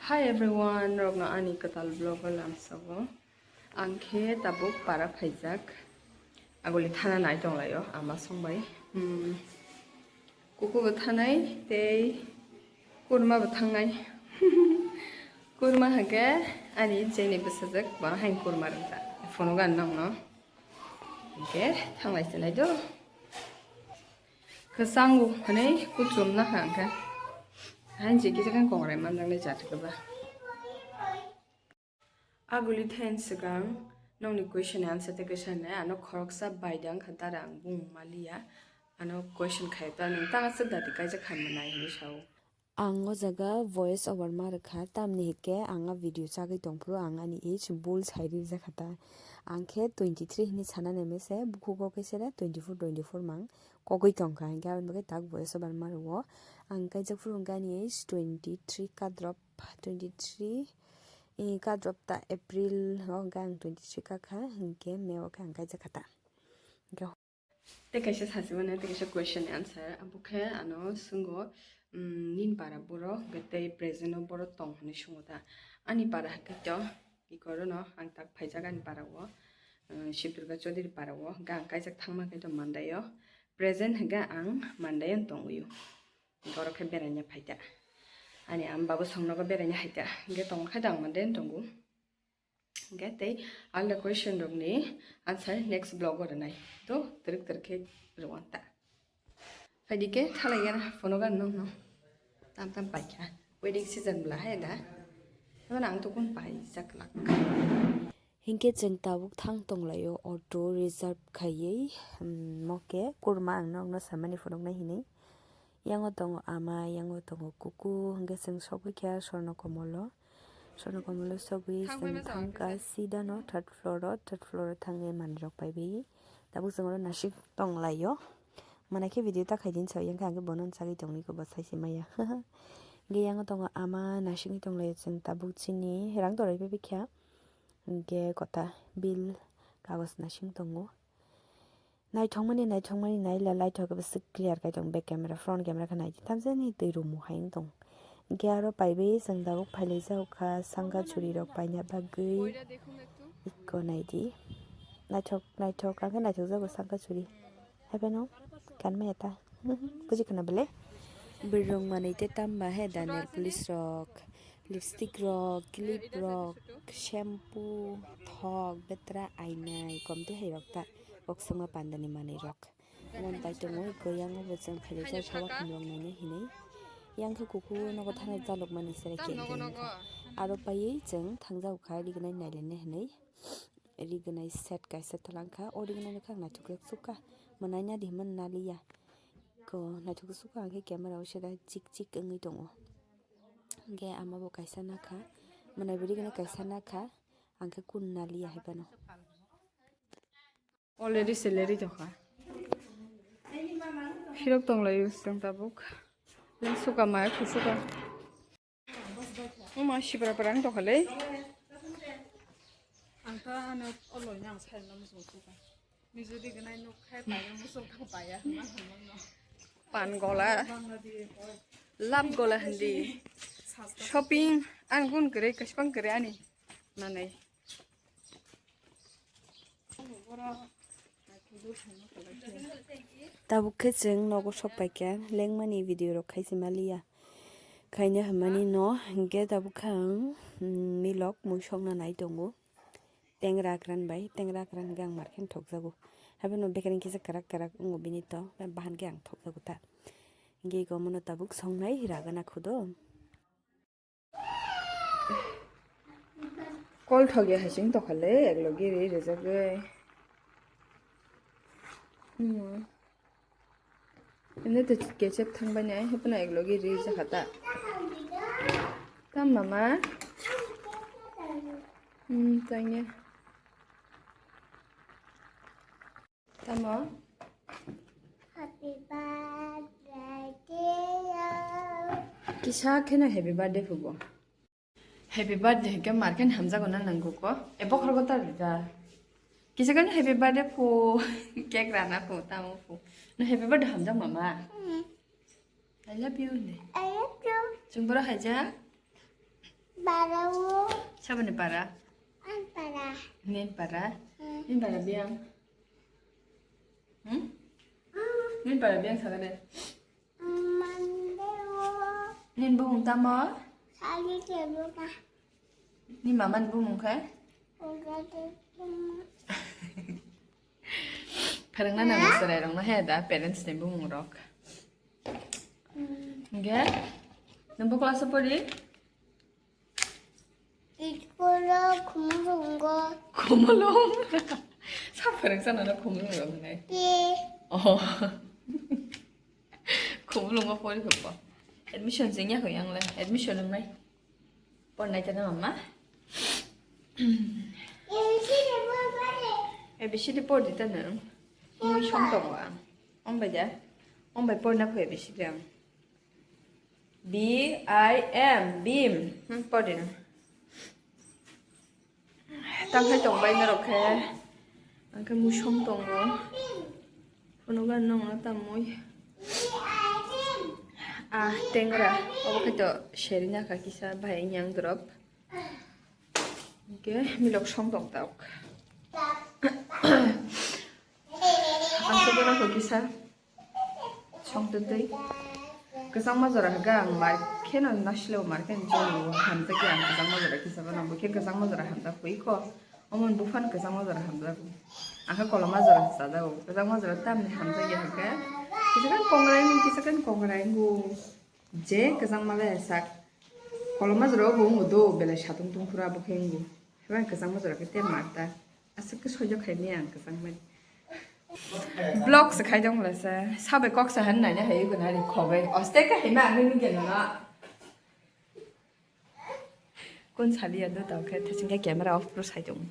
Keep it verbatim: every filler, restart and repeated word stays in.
Hi everyone, norokno ani kwtal vlog o lamsogo. Ang khe tabuk para phaijak. Aguli thana nai tonglaio ama songbai. Hmm. Kuku bo thanai tei kurma bo thangnai. Kurma hake ani chini bwsajak ba hain kurma rwkha. Phone o gan nangno. Hingke thanglai se nai do. Kwchang bo hwnwi kuchum nakha hwnkhe. Hain je kisa khe kongrai manjaknai jat khe ba. Aguli thain swkang nokni question ni answer tei kisa nai ano khoroksa baida wngkha dara ang bung maliya. Ano question khai ta nwng tang aswk dati kaijak kha mwnai hinwi sao. Ang o jaga voice over ma rwkha, tamni hinkhe ang a video chagwi tongphuru ang ani age bul sai rijak kha ta. Ang khe twenty three hinwi sana naimese, bukhugo khe sere twenty four, twenty four mang kogwi tongkha, hinkhe aboni bagwi tak voice over ma rwo. Ang kaijak phuru hinkhe ani age twenty three ka drop, twenty three, eh, ka drop ta April o hinkhe ang twenty three ka kha, hinkhe May o khe ang kaijak kha ta. Hinkhe Tei kaisa sachi mano, tei kaisa question ni answer. Abo khe ano swngo, um, nini para borok hwnkhe tei present o borok tong hinwi swngo ta. Ani para hwnkhe to, ikorono ang tak phaijak ani para o, um, Shiv Durga Chaudhary para o, hwnkhe ang kaijak thangma khe to Mandai o. Present hwnkhe ang Mandai o tongwi o. Borok khe beraina phaita. Ani ama babo songnogo beraina haita. Hwnkhe tongkha dang Mandai o tongo. Hingke tei alda question rokni answer next vlog o rwnai. To twrwk twrwk khe rwanta. Phaidi khe thalai gana phone o gan nokno. Tam tam paikha. Wedding season bla hai da. Tabana ang to kun paijak lak. Hingke chwng tabuk thang tonglaio auto reserve khaiwi, hmm, moke kurma ang nokno samani phunuknai hinwi. Yango tongo ama, yango tongo kuku, hingke chwng sogwi kha Sorno Komolo. Sorno Komolo sogwi chwng thangkha sidano third floor o, third floor o thangwi manwirok paibai. Tabuk chwng oro nasik tonglaio. Manai khe video ta khaidi hinwi sao, yang khe ang khe bono chagwi tongwi khe bo sai se maya. Hingke yango tongo ama, nasikni tonglaio chwng tabuk chini rang torwi paibai kha. Hingke kota bill kagos nasing tongo. Naithokmani, naithokmani, naila laithok khe bwswk clear khai tong back camera, front camera khe naidi tamjani twi rumo hai wng tong. Hingke aro paibai chwng tabuk phailaijak kha sangka churi rok paina bagwi. Ikko naidi. Naithok, naithok, ang khe naithokjago sangka churi. Hai phano kanmaya ta. Buji khna bele? Bwrwng manwi tei tamba he da nail polish rok. Lipstick rok, clip rok, shampoo, thok, betra, ainai, komtwi hai rok ta, kok songma pandani manwi rok. Mon pai tongo, iko yango bo chwng phailai jak kha, wakhum rok naina hinwi. Yang khe kuku nogo thana jalok mani sere keng keng kha. Aro paiwi chwng thangjago kha, rignai nailaina hinwi. Rignai set kaisa tholangkha, o rignai no khe ang naithok khe sukha. Mwnaina di hwnmani naliya. Ko naithok khe sukha, ang khe camera o sera chik chik wngwi tongo. Hingke ama bo kaisa nakha, mwnai bwrwi gwnwi kaisa nakha, ang khe kun naliya hai phano. Already salary tokha. Phirok tonglaio chwng tabuk. Nang suka maya khusuka. Uma sibra parang tokhalei. Ang ta ano oloi nang sai no musung suka. Nijodi gwnai nuk khai paya musung thang paya hwnma hwnma no. Pan gola. Bangla di. Lab gola hindi. Shopping ang gun kere, kaspang kere ani. Nanai. Tabuk khe chwng nogo sok paikha, lengmani video rok khai se maliya. Khaina hwnmani no, hingke tabuk khe ang, mm, milok mui sokna nai tongo. Tengra kwran bai, tengra kwran hwnkhe ang markhe thokjago. Haibeno bekereng kisa kwrak kwrak wngo bini to, bahan khe ang thokjago ta. Hingke iko mono tabuk songnai ragana khudo. Kol thokya hai chwng tokha le, eklogi ri rijagwi. Hmm. Ene to kechep thangbai nai, hepna eklogi ri jakha ta. Tam mama. Hmm, tanya. Tamo? Happy birthday to you. Kisa kheno happy birthday phubo. Happy birthday hwnkhe mar khe hamjago na nangkuk o. E bokhorok ta rida. Kisa kheno happy birthday phu. Cake rana phu, tamo phu. No happy birthday hamjak mama. Hmm. I love you hindi. I love you. Chwng boro haijak. Para o. Saboni para? An para. Nin para? Hmm. Nin para biang? Hmm? Ah. Nin para biang sakade? Mande o. Nin bumung tamo? Sali ke buka. Ni mama ni bumung khe? Uga de bumung. Pharangna nang chwrai rokno he da parents ni bumung rok. Hmm. Ge? Nang bo class o pori? School o Khumulungo. Khumulung. Sa pharang sana na Khumulung rok nai. Ye. Oh. Khumulung o pori kho. Admission jeng ya kho yang le. Admission nang nai. Por nai ta na mama. A B C D por di ta na. Mui song tongo ang. Ong bai ja. Ong bai por na kho A B C D ang. B I M, bim. Hmm, pori no. Tang khai tong bai norok khe. Ang khe musong tongo. Phunukgo nongno tamwi. Ah, tengra. Obo khe to serina kha kisa bai yang drop. Hingke milok song tong tok. Ang se bono kisa song twi twi. Kwchangma jora hwnkhe ang mar kheno nasle o mar kheno joli o hamjakya ang kwchangma jora kisa bono bo khe kwchangma jora hamjak pui kho. Omo ni buphano kwchangma jora hamjago. Ang khe koloma jora chajago. Kwchangma jora tamni hamjakya hwnkhe kisa khe kongrai wng kisa khe kongrai wngo. Je kwchangma le sak. Koloma jora o bo wngo do belai satung tungphuru abo khe wngo. Haibai kwchangma jora khe te marta. Aswk khe soijo khai maya ang kwchangmani. Vlog se khai dong la sa. Sabai kok sa han nai na hai guna ri khobai. Oste ka hai ma ang ngi gena na. Kun sali ya do tau khe thasing khe camera off pro sai dong.